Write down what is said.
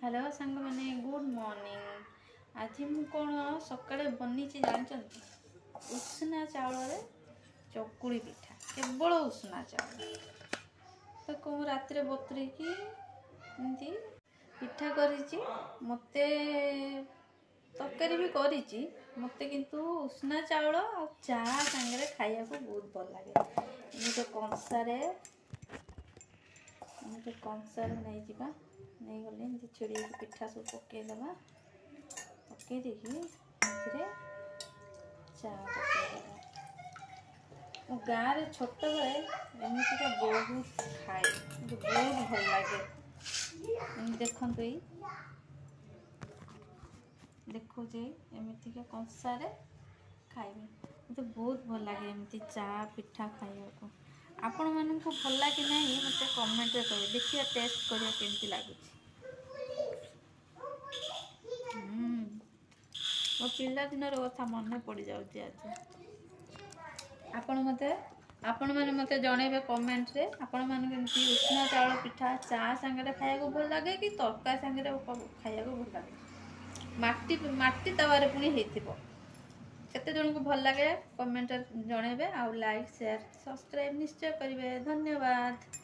Hello ସାଙ୍ଗମାନେ, good morning. ଆଜି ମୁଁ କ'ଣ ସକାଳେ ବନେଇଛି ଜାଣିଛନ୍ତି? ଉଷୁନା ଚାଉଳରେ ଚକୁଳି ପିଠା, କେବଳ ଉଷୁନା ଚାଉଳ। ତାକୁ ମୁଁ ରାତିରେ ବତୁରେଇକି ଏମିତି ପିଠା କରିଛି। ମୋତେ ତରକାରୀ ବି କରିଛି। ମୋତେ କିନ୍ତୁ ଉଷୁନା ଚାଉଳ ଆଉ ଚା ସାଙ୍ଗରେ ଖାଇବାକୁ ବହୁତ ଭଲ ଲାଗେ। ଏମିତି କଂସାରେ ନେଇଯିବା। ନେଇଗଲେ ଏମିତି ଛିଡ଼େଇକି ପିଠା ସବୁ ପକାଇଦେବା। ପକାଇ ଦେଇକି ଏଥିରେ ଚା ପକାଇଦେବା। ମୁଁ ଗାଁରେ ଛୋଟବେଳେ ଏମିତିକା ବହୁତ ଖାଏ, ମୋତେ ବହୁତ ଭଲ ଲାଗେ। ଏମିତି ଦେଖନ୍ତୁ, ଏଇ ଦେଖୁଛି, ଏମିତିକା କଂସାରେ ଖାଇବେ। ମୋତେ ବହୁତ ଭଲ ଲାଗେ ଏମିତି ଚା ପିଠା ଖାଇବାକୁ। ଆପଣମାନଙ୍କୁ ଭଲ ଲାଗେ ନାହିଁ, ମୋତେ କମେଣ୍ଟରେ କହିବେ। ଦେଖିବା, ଟେଷ୍ଟ କରିବା କେମିତି ଲାଗୁଛି। ମୋ ପିଲାଦିନର କଥା ମନେ ପଡ଼ିଯାଉଛି ଆଜି। ଆପଣମାନେ ମୋତେ ଜଣେଇବେ କମେଣ୍ଟରେ, ଆପଣମାନଙ୍କୁ ଏମିତି ଉଷୁନା ଚାଉଳ ପିଠା ଚା ସାଙ୍ଗରେ ଖାଇବାକୁ ଭଲ ଲାଗେ କି ତରକାରୀ ସାଙ୍ଗରେ ଖାଇବାକୁ ଭଲ ଲାଗେ? ମାଟି ମାଟି ତାୱାରେ ପୁଣି ହେଇଥିବ। କେତେ ଜଣଙ୍କୁ ଭଲ ଲାଗେ, କମେଣ୍ଟରେ ଜଣେଇବେ। ଆଉ ଲାଇକ୍, ସେୟାର, ସବସ୍କ୍ରାଇବ୍ ନିଶ୍ଚୟ କରିବେ। ଧନ୍ୟବାଦ।